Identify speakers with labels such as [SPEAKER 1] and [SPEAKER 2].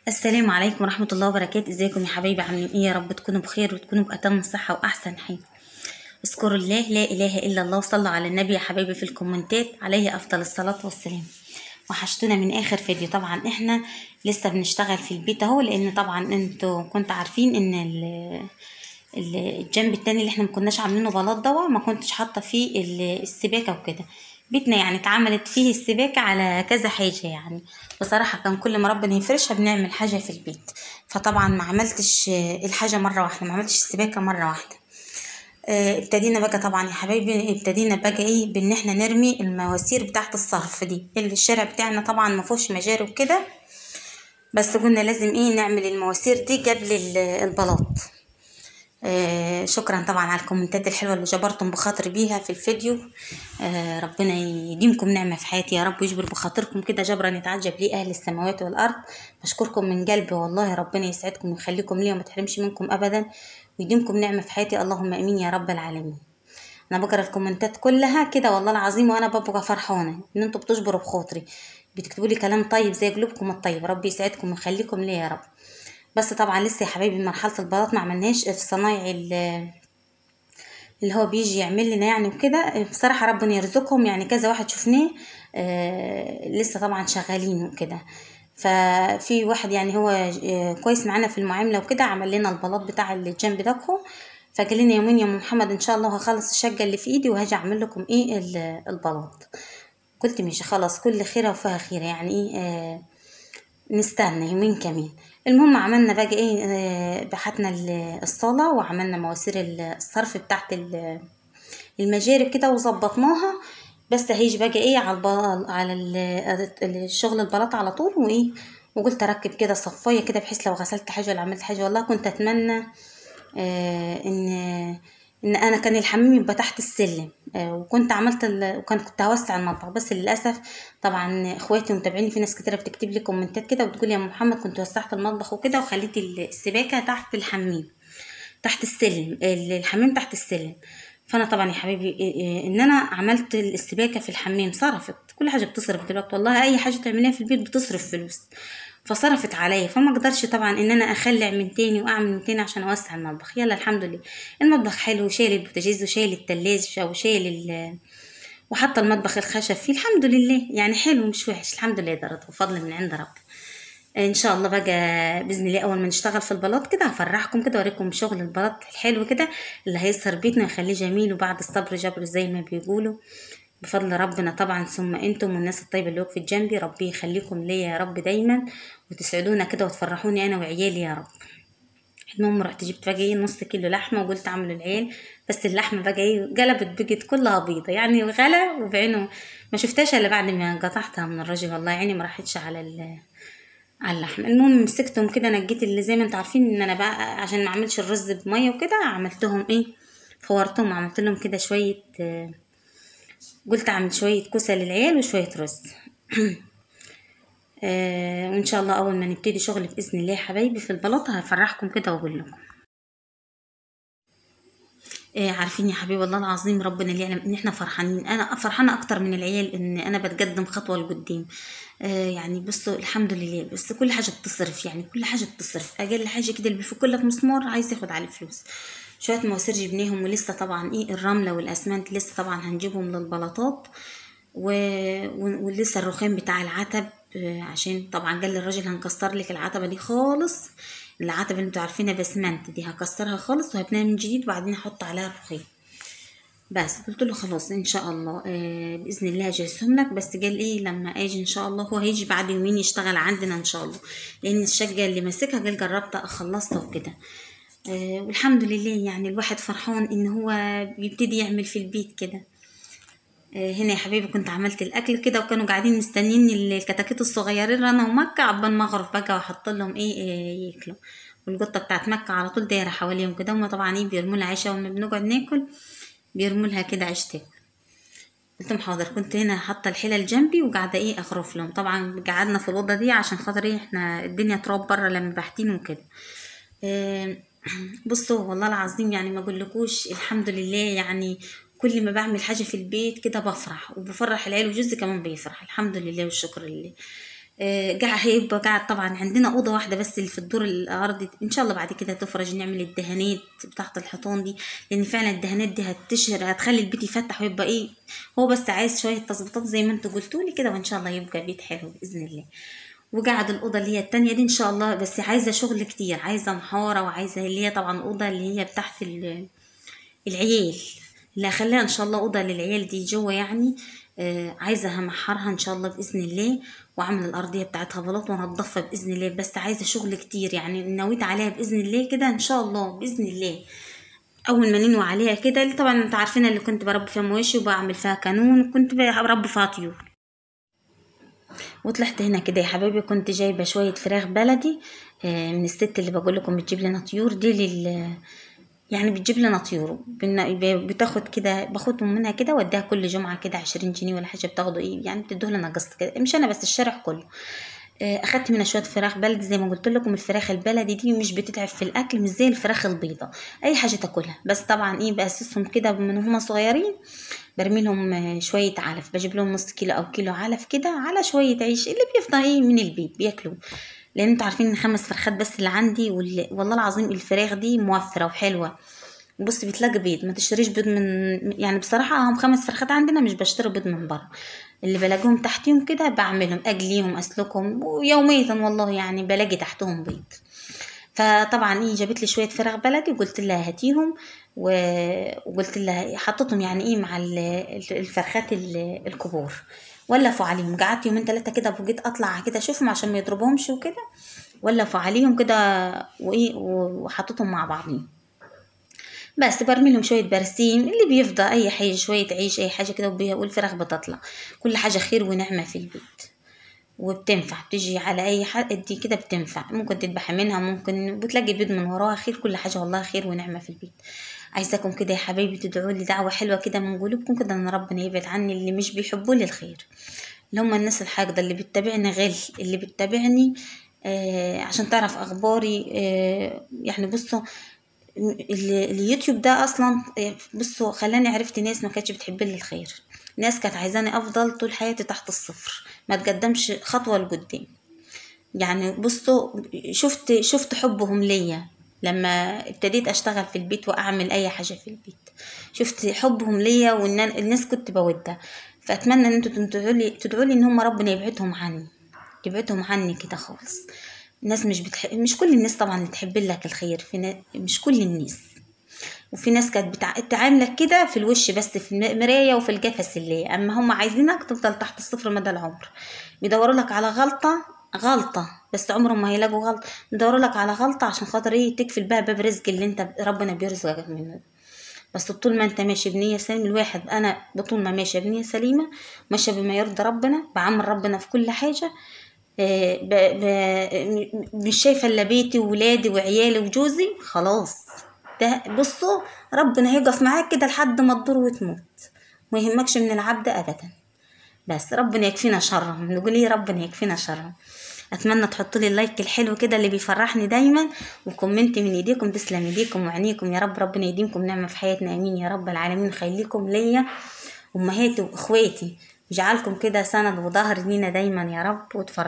[SPEAKER 1] السلام عليكم ورحمة الله وبركاته. ازيكم يا حبايبي؟ عاملين ايه؟ يا رب تكونوا بخير وتكونوا بأتم صحة واحسن حال. اذكروا الله، لا اله الا الله، وصلوا على النبي يا حبايبي في الكومنتات، عليه افضل الصلاة والسلام. وحشتونا من اخر فيديو. طبعا احنا لسه بنشتغل في البيت اهو، لان طبعا انتوا كنتوا عارفين ان الجنب التاني اللي احنا ما كناش عاملينه بلاط دوا، ما كنتش حاطه فيه السباكه وكده. بيتنا يعني اتعملت فيه السباكه على كذا حاجة، يعني بصراحة كان كل ما ربنا يفرشها بنعمل حاجة في البيت. فطبعا ما عملتش الحاجة مرة واحدة، ما عملتش السباكه مرة واحدة. ابتدينا بقى طبعا يا حبايبي، ابتدينا بقى ايه، بان احنا نرمي المواسير بتاعه الصرف دي. اللي الشارع بتاعنا طبعا ما فيهوش مجاري وكده، بس قلنا لازم ايه نعمل المواسير دي قبل البلاط. شكرا طبعا على الكومنتات الحلوة اللي جبرتم بخاطري بيها في الفيديو. ربنا يديمكم نعمه في حياتي يا رب، ويجبر بخاطركم كده جبرا يتعجب ليه اهل السماوات والارض. بشكركم من قلبي والله، ربنا يسعدكم ويخليكم ليا وما تحرمش منكم ابدا، ويديمكم نعمه في حياتي، اللهم امين يا رب العالمين. انا بقرا الكومنتات كلها كده والله العظيم، وانا ببقى فرحانة ان انتوا بتجبروا بخاطري، بتكتبوا لي كلام طيب زي قلوبكم الطيب. ربي يسعدكم ويخليكم ليا يا رب. بس طبعا لسه يا حبايبي مرحلة البلاط ما عملناش في صنايعي اللي هو بيجي يعمل لنا يعني وكده. بصراحة ربنا يرزقهم، يعني كذا واحد شفناه لسه طبعا شغالين وكده. ففي واحد يعني هو كويس معانا في المعاملة وكده، عمل لنا البلاط بتاع الجنب ده. فقال لنا يومين يا ام محمد ان شاء الله هخلص الشقة اللي في ايدي وهاجي اعمل لكم ايه البلاط. قلت ماشي خلاص، كل خيره وفيها خيره، يعني ايه نستنى يومين كمان. المهم عملنا بقى ايه، بحتنا الصاله وعملنا مواسير الصرف بتاعت المجاري كده وظبطناها. بس هيجي بقى ايه على الشغل البلاط على طول. وايه، وقلت اركب كده صفايه كده بحيث لو غسلت حاجة ولا عملت حاجة. والله كنت اتمنى ان انا كان الحمام يبقى تحت السلم، وكنت عملت وكان كنت هوسع المطبخ، بس للاسف طبعا اخواتي ومتابعيني في ناس كتيرة بتكتب لي كومنتات كده وبتقول يا محمد كنت وسعت المطبخ وكده وخليت السباكه تحت الحمام، تحت السلم، الحمام تحت السلم. فانا طبعا يا حبيبي ان انا عملت السباكه في الحمام صرفت، كل حاجة بتصرف دلوقتي والله، اي حاجة تعمليها في البيت بتصرف فلوس، فصرفت عليا. فما اقدرش طبعا ان انا اخلع من تاني واعمل من تاني عشان اوسع المطبخ. يلا الحمد لله المطبخ حلو، وشايل البوتاجاز وشايل التلاجة وشايل وحتى المطبخ الخشب فيه الحمد لله، يعني حلو مش وحش الحمد لله، ده رضا وفضل من عند رب. ان شاء الله بقى باذن الله اول ما نشتغل في البلاط كده هفرحكم كده واوريكم شغل البلاط الحلو كده اللي هيسهر بيتنا ويخليه جميل، وبعد الصبر جبر زي ما بيقولوا، بفضل ربنا طبعا ثم انتم والناس الطيبة اللي وقفت جنبي. ربي يخليكم ليا يا رب دايما، وتسعدونا كده وتفرحوني انا وعيالي يا رب. المهم رحت جبت بقى ايه نص كيلو لحمه وقلت اعمل العيال، بس اللحمة بقى ايه قلبت بقت كلها بيضة، يعني غلا وبعينه ما شفتهاش الا بعد ما قطعتها من الراجل، والله عيني ما راحتش على اللحم. المهم مسكتهم كده نجيت اللي زي ما انتوا عارفين ان انا بقى عشان ما اعملش الرز بميه وكده، عملتهم ايه فورتهم وعملت لهم كده شوية، قلت اعمل شوية كوسة للعيال وشوية رز. وان شاء الله اول ما نبتدي شغل باذن الله يا حبايبي في البلاطه هفرحكم كده واقول لكم. عارفين يا حبيبي والله العظيم ربنا اللي يعلم ان احنا فرحانين، انا فرحانة اكتر من العيال ان انا بتقدم خطوة لقدام. يعني بصوا الحمد لله، بس كل حاجة بتصرف، يعني كل حاجة بتصرف، اقل حاجة كده اللي بيفك لك مسمار عايز ياخد عليه فلوس. شوية مواسير جبناهم، ولسه طبعا ايه الرملة والاسمنت لسه طبعا هنجيبهم للبلاطات، ولسه الرخام بتاع العتب، عشان طبعا قال للراجل هنكسر لك العتبة دي خالص، العتبة اللي انتوا عارفينها باسمنت دي هكسرها خالص وهبنيها من جديد وبعدين احط عليها الرخام. بس قلت له خلاص ان شاء الله باذن الله هجهزهم لك، بس قال ايه لما اجي ان شاء الله، هو هيجي بعد يومين يشتغل عندنا ان شاء الله، لان الشقة اللي ماسكها قال جربت اخلصها وكده. والحمد لله يعني الواحد فرحان ان هو بيبتدي يعمل في البيت كده. هنا يا حبيبي كنت عملت الاكل كده، وكانوا قاعدين مستنيين الكتاكيت الصغيرين رنا ومكة عقبال ما اغرف بقى واحط لهم ايه ياكلوا. والقطه بتاعت مكة على طول دايرة حواليهم كده، هما طبعا ايه بيرموا لها عيشه، وما بنقعد ناكل بيرموا لها كده عيش تاكل. قلت لهم حاضر. كنت هنا حاطه الحلل جنبي وقاعدة ايه اغرف لهم. طبعا قعدنا في الاوضة دي عشان خاطر ايه احنا الدنيا تراب بره لما باحتين وكده. بصوا والله العظيم يعني ما اقولكوش الحمد لله، يعني كل ما بعمل حاجة في البيت كده بفرح وبفرح العيال، وجوزي كمان بيفرح الحمد لله والشكر لله. هيبقى قاعد طبعا عندنا اوضة واحدة بس اللي في الدور الارضي، ان شاء الله بعد كده تفرج نعمل الدهانات بتاعه الحيطان دي، لان فعلا الدهانات دي هتشهر، هتخلي البيت يفتح ويبقى ايه، هو بس عايز شوية تظبيطات زي ما انتوا قلتوا لي كده، وان شاء الله يبقى بيت حلو باذن الله. وقعد الاوضة اللي هي التانية دي ان شاء الله، بس عايزه شغل كتير، عايزه محاره، وعايزه اللي هي طبعا اوضة اللي هي بتاعت العيال، اللي هخليها ان شاء الله اوضة للعيال دي جوه يعني. عايزه همحرها ان شاء الله باذن الله، واعمل الارضية بتاعتها بلاط وانضفها باذن الله، بس عايزه شغل كتير يعني، نويت عليها باذن الله كده ان شاء الله باذن الله. اول ما ننوي عليها كده، طبعا انتوا عارفين اللي كنت بربي فيها مواشي وبعمل فيها كانون، وكنت بربي فيها طيور. وطلعت هنا كده يا حبايبي، كنت جايبه شوية فراخ بلدي من الست اللي بقول لكم بتجيب لنا طيور دي، يعني بتجيب لنا طيور، بتاخد كده، باخدهم منها كده واديها كل جمعه كده 20 جنيه ولا حاجة، بتاخده ايه يعني، بتدوه لنا قسط كده، مش انا بس الشارع كله. اخدت منها شوية فراخ بلدي زي ما قلت لكم. الفراخ البلدي دي مش بتتعب في الاكل، مش زي الفراخ البيضاء، اي حاجة تاكلها. بس طبعا ايه، باسسهم كده من هما صغيرين، برمي لهم شوية علف، بجيب لهم نص كيلو او كيلو علف كده على شوية عيش اللي بيفضل ايه من البيت بياكلوه، لان انتوا عارفين ان 5 فرخات بس اللي عندي، والله العظيم الفراخ دي موفره وحلوه. بص بتلاقي بيض، ما تشتريش بيض من يعني، بصراحة هم 5 فرخات عندنا، مش بشتري بيض من بره، اللي بلاقيهم تحتيهم كده بعملهم، اجليهم اسلكهم، ويوميا والله يعني بلاقي تحتهم بيض. فطبعا ايه، جابت لي شوية فراخ بلدي وقلت لها هاتيهم، وقلت لها حطيتهم يعني ايه مع الفرخات الكبار، ولفوا عليهم. قعدت يومين 3 كده، وجيت اطلع كده اشوفهم عشان ما يضربهمش وكده، ولفوا عليهم كده وايه، وحطيتهم مع بعضهم. بس برمي لهم شوية برسيم اللي بيفضى، اي حاجة، شوية عيش، اي حاجة كده، والفراخ بتطلع. كل حاجة خير ونعمه في البيت، وبتنفع، بتيجي على اي حد دي كده بتنفع، ممكن تذبحي منها، ممكن بتلاقي بيض من وراها خير، كل حاجة والله خير ونعمه في البيت. عايزاكم كده يا حبايبي تدعوا لي دعوه حلوة كده من قلوبكم كده، ان ربنا يبعد عني اللي مش بيحبوا لي الخير، اللي هم الناس الحاقده اللي بتتابعني غل، اللي بتتابعني عشان تعرف اخباري. يعني بصوا اليوتيوب ده اصلا، بصوا خلاني عرفت ناس ما كانتش بتحب لي الخير، ناس كانت عايزاني افضل طول حياتي تحت الصفر، ما تقدمش خطوة لقدام. يعني بصوا شفت حبهم ليا لما ابتديت اشتغل في البيت واعمل اي حاجة في البيت، شفت حبهم ليا، وان الناس كنت بودها. فاتمنى ان انتوا تدعوا لي ان هم ربنا يبعدهم عني، يبعدهم عني كده خالص. الناس مش مش كل الناس طبعا اللي تحب لك الخير، في مش كل الناس، وفي ناس كانت بتعاملك كده في الوش بس، في المراية وفي الجفس اللي، اما هم عايزينك تفضل تحت الصفر مدى العمر، بيدوروا لك على غلطه بس عمرهم ما هيلاقوا غلطه، بيدوروا لك على غلطه عشان خاطر ايه، تكفل بها باب رزق اللي انت ربنا بيرزقك منه. بس طول ما انت ماشي بنيه سليمة، الواحد انا بطول ما ماشية بنيه سليمة، ماشية بما يرضي ربنا، بعمل ربنا في كل حاجة، مش شايفه الا بيتي وولادي وعيالي وجوزي، خلاص ده بصوا ربنا هيقف معاك كده لحد ما تضر وتموت، ما يهمكش من العبد ابدا. بس ربنا يكفينا شرهم، نقول ايه، ربنا يكفينا شرهم. اتمنى تحطوا لي ال like الحلو كده اللي بيفرحني دايما، و comment من ايديكم، تسلم ايديكم وعينيكم يا رب، ربنا يديمكم نعمه في حياتنا، امين يا رب العالمين. خليكم ليا امهاتي واخواتي، ويجعلكم كده سند وظهر لينا دايما يا رب، وتفرحوا.